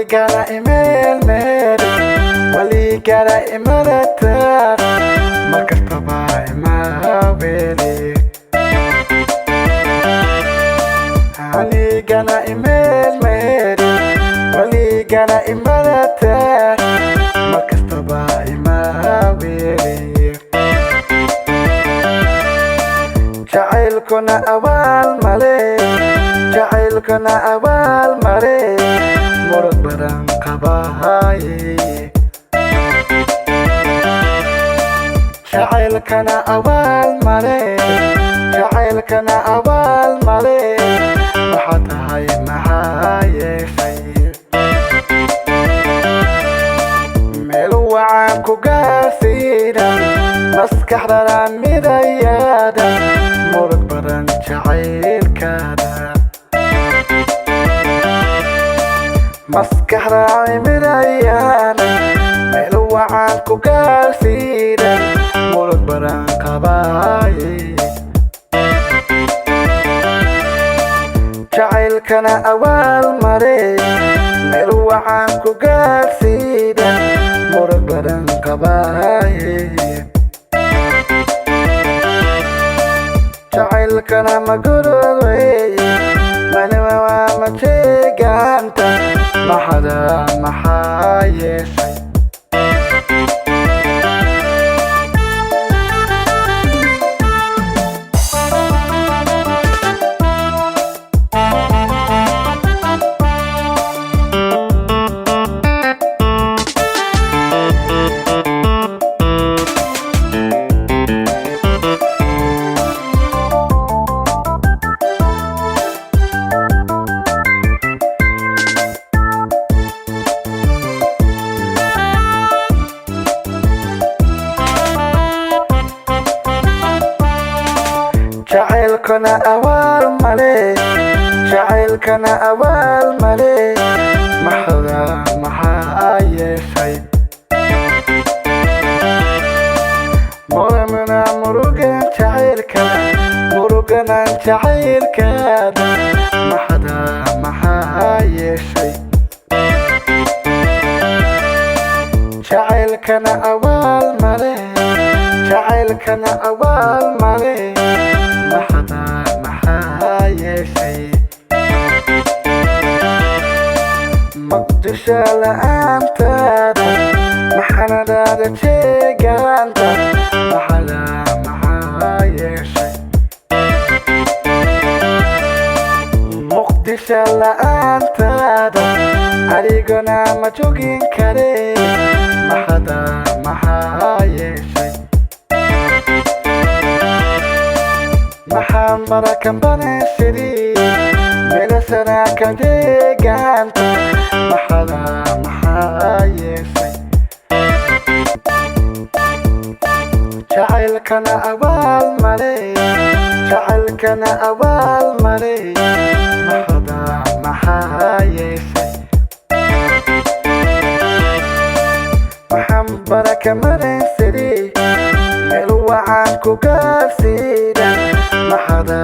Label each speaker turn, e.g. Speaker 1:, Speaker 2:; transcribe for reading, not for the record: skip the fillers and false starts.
Speaker 1: Waligana imeel meel, waligana imalatar, markastaba imaweli. Anigana imeel meel, waligana imalatar, markastaba imaweli. Jacaylkuna abaal male, jacaylkuna abaal male, murug badan qabaaye. Jacaylkana abaal male, jacaylkana abaal male, waxaa tahay maxaa yeeshay? Meel wacan ku gaarsiinan, maskaxdana midayaada, murug badan jacaylkaada. Maskaxda midayaada, meel wacan ku gaarsiinan, murug badan qabaaye. Jacaylkana abaal male, meel wacan ku gaarsiinan, murug badan qabaaye. Jacaylkana ma gorod weeye, manima waa ma jeegaanta, maxada maxaa yeeshay? Jacaylkana abaal male, jacaylkana abaal male, maxada maxaa yeeshay? Muramana murugan jacaylkana, muruganan jacaylkaada, maxada maxaa yeeshay? Jacaylkana abaal male, jacaylkana abaal male, maxada maxaa yeeshay? Muqdisho la'aantaada, maxanadaada jeegaanta, maxada maxaa yeeshay? Muqdisho la'aantaada, aniguna ma joogin kare, maxada maxaa yeeshay? Maxaan barakan baneeshadii, meelasana ka jeegaanta, maxada maxaa yeeshay? Jacaylkana abaal male, jacaylkana abaal male, maxada maxaa yeeshay? Waxaan baraka maransadii, meel wacan ku gaarsiinan, maxada